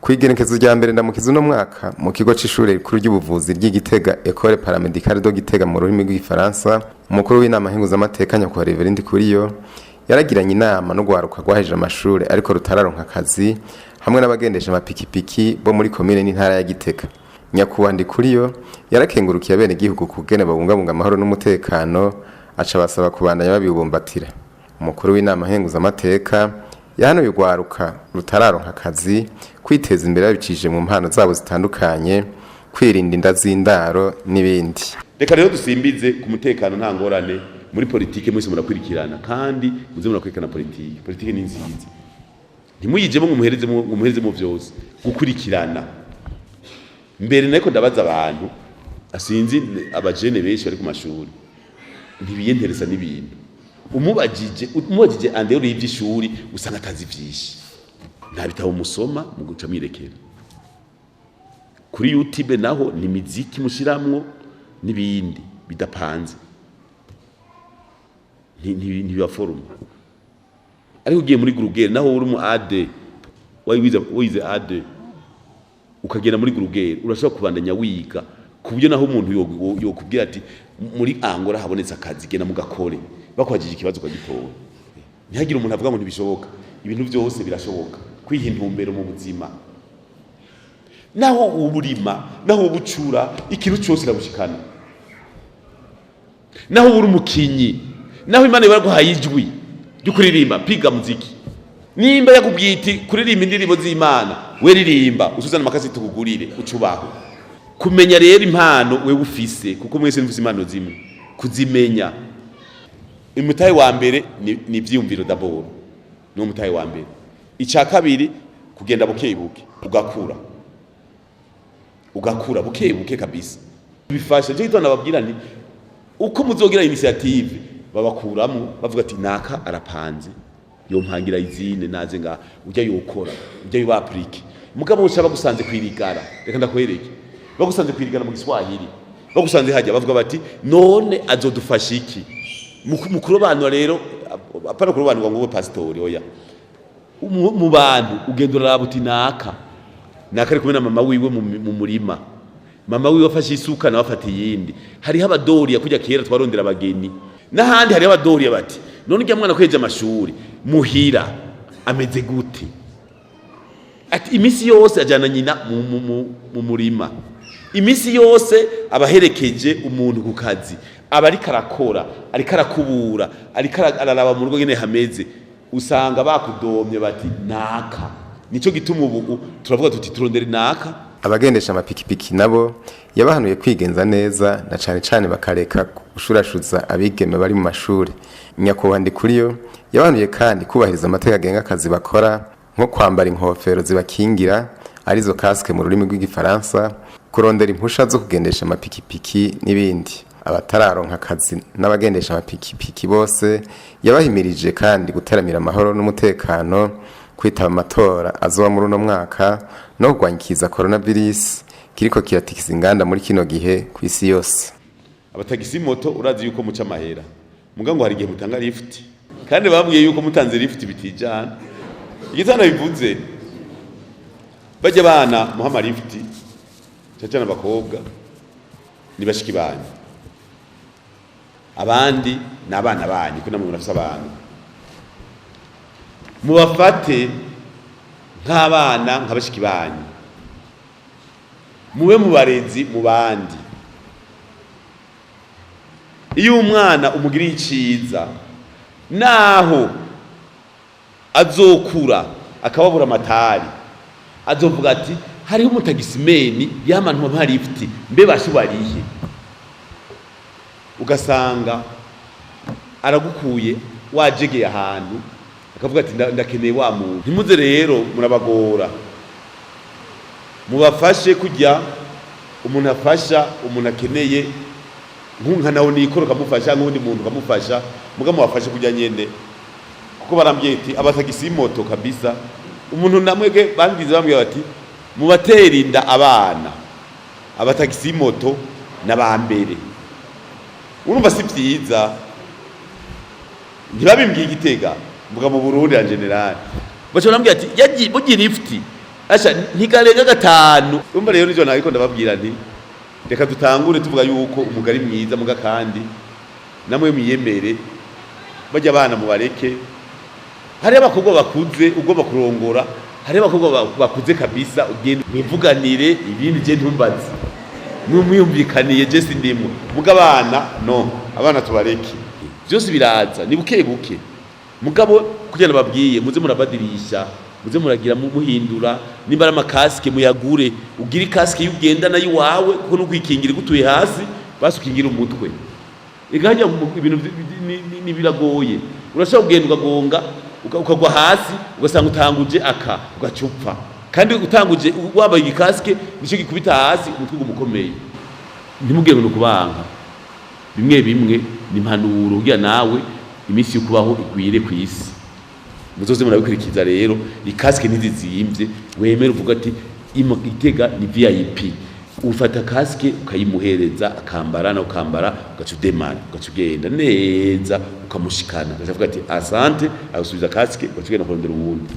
Kw'igenekezo rya mbere Ndamukiza uno mwaka, mu kigo c'ishure rikuru ry'ubuvuzi ry'i Gitega, Ecole Paramédicale de Gitega mu rurimi rw'igifaransa, umukuru w'inama nkenguzamateka, nyakubahwa Révérien Ndikuriyo, yaragiranye inama n'urwaruka rwahejeje amashure ariko rutararonka akazi, hamwe n'abagendesha amapikipiki bo muri komine n'intara ya Gitega. Nyakubahwa Ndikuriyo yarakengurukiye abenegihugu kugene babungabunga amahoro n'umutekano, aca basaba kubandanya babibumbatira. Umukuru w'inama nkenguzamateka yahanuye urwaruka rutararonka akazi kwiteza imbere babicishije mu mpano zabo zitandukanye, kwirinda inda z'indaro n'ibindi. Reka rero dusimbize ku mutekano. Nta ngorane muri politike, mwese murakurikirana kandi muze murakurikirana politike. Politike ni nziza, ntimuyijemo ngo umuherezemo vyose. Gukurikirana mbere nariko ndabaza abantu, asinzi abajene benshi bari ku mashuri ntibiyenteresa n'ibintu. Umubajije en dehors y'ivy'ishuri, usanga atazi vyinshi, nta bitabo musoma, mu guca mwirekera kuri YouTube, naho ni miziki mushiramwo n'ibindi bidapanze, ntibibaforuma. Ariko ugiye muri Google, naho uri mu A2, wize A2, ukagenda muri Google, urashobora kubandanya wiga, ku buryo naho umuntu yokubwira ati muri Angola habonetse akazi, genda mugakore, bakwajije ikibazo ukagitora. Ntihagire umuntu avuga ngo ntibishoboka. Ibintu byose birashoboka. Kwiha intumbero mu buzima, naho uburima, naho ubucura, ikintu cyose iragushikana, naho uri umukinyi, naho Imana ibaguhaye ijwi ryo kuririmba, piga muziki. Nimba yakubwiye iti kuririmba indirimbo z'Imana, we ririmba, usuzana amakasi tukugurire, ucubaho. Kumenya rero impano wewe ufise, kuko mwese mufise impano zimwe, kuzimenya. Umutahe wa mbere ni ivyiyumviro d'abord, ni umutahe wa mbere. Icya kabiri, kugenda buke buke, ugakura, ugakura buke buke kabisa, bifasha. Cyo gituma nababwira nti uko muzogira initiative, babakuramo bavuga ati naka arapanze, yompangira izine, naze nga ujya yokora, ujya yuba applique. Mugabo uca bagusanze kwirigara, reka ndakwereke, bagusanze kwirigara mu Giswahili, bagusanze hajya, bavuga bati none azodufasha iki? Mu kurobanura rero, apana kurobanurwa ngo ube pastori, oya. Mu bantu ugenda uraraba uti naka naka ari kumwe na mama wiwe mu murima, mama wiwe afashe isuka, nawe afata iyindi. Hariho abadoriya, kujya kera twarondera abageni n'ahandi, hariho abadoriya bati none ujya mwana kweje amashuri, muhira ameze gute? Ati iminsi yose ajyana nyina mu murima, iminsi yose abaherekeje umuntu ku kazi, aba ariko arakora, ariko arakubura, ariko araraba mu rugo nyene hameze. Usanga bakudomye bati naka. Nico gituma ubu turavuga tuti turondere naka. Abagendesha amapikipiki nabo yabahanuye kwigenza neza, na cane cane bakareka gushurashuza abigeme bari mu mashuri. Nyakubahwa Ndikuriyo yabahanuye kandi kubahiriza amategeko agenga akazi bakora, nko kwambara inkofero zibakingira, arizo casque mu rurimi rw'igifaransa, kurondera impusha zo kugendesha amapikipiki n'ibindi. Abatararonka akazi n'abagendesha amapikipiki bose yabahimirije kandi guteramira amahoro n'umutekano, kwitaba amatora azoba muri uno mwaka, no kurwanya ikiza coronavirus kiriko kiratikisa inganda muri kino gihe ku isi yose. Abatagisi moto, urazi yuko muca amahera, muga ngo hari igihe mutanga lift, kandi babwiye yuko mutanze lift bitijana. Igitana bivuze bajya bana muha lift, cyane abakobwa ni bashiki banyu, abandi ni abana banyu, ko namwe murafise abana. Mubafate nk'abana, nka bashiki banyu, mube mu barezi mu bandi. Iyo umwana umugiriye iciza, naho azokura akababura amatari, azovuga ati hariho umutagisimeni yamantu mpa lift, mbe bashubariye. Ugasanga aragukuye wajegeye ahantu, akavuga ati ndakeneye wa muntu. Ntimuze rero murabagora, mubafashe kujya umuntu afasha umuntu akeneye, nka nawe nikoro ukamufasha, nk'undi muntu ukamufasha, muga mubafashe kujya nyene. Kuko barambwiye ati abatagisi moto kabisa, umuntu namwege bangize bambwiye bati mubatera inda abana, abatagisi moto n'abambere. Urumva si vyiza, ntibabimbwiye Igitega, mvuga mu Burundi en général. Baca barambwira ati yagiye bugira lift, Asha ntigarenga 5. Umva rero nivyo nariko ndababwira nti reka dutangure tuvuga yuko umugari mwiza muga kandi namwe mwiyemere, bajya abana mubareke. Hariho abakobwa bakuze ugomba kurongora, hariho abakobwa bakuze kabisa, ugenda mwivuganire ibindi, je ntumbaze, mwiyumvikaniye, je sindimwe. Muga abana no, abana tubareke, byose biraza ni buke buke. Mugabo kugira nababwiye, muze murabadirisha, muze muragira muhindura. Nimba ari amakasike muyagure, ugire ikasike y'ugendana y'iwawe, kuko nukwikingira igutuye hasi, basi ukingira umutwe. Igahajya ibintu ni biragoye, urashobora kugenda ukagonga ukagwa hasi, ugasanga utanguje aka ugacupfa, kandi utanguje wambaye igikasike nicyo gikubita hasi, umutwe uguma. Ntimubwire ngo ni ukubanka, bimwe bimwe ni impanuro kugira nawe iminsi yo kubaho igwire ku isi. Muzoze murabikurikiza rero. Ikasike ntizizimvye, wemere uvuga ati Igitega ni VIP. Ufata kasike ukayimuhereza akambara, nawe ukambara, ugaca udemara, ugaca ugenda neza, ukamushikana, ugaca avuga ati asante, agasubiza kasike, ugaca ugenda kurondera uwundi.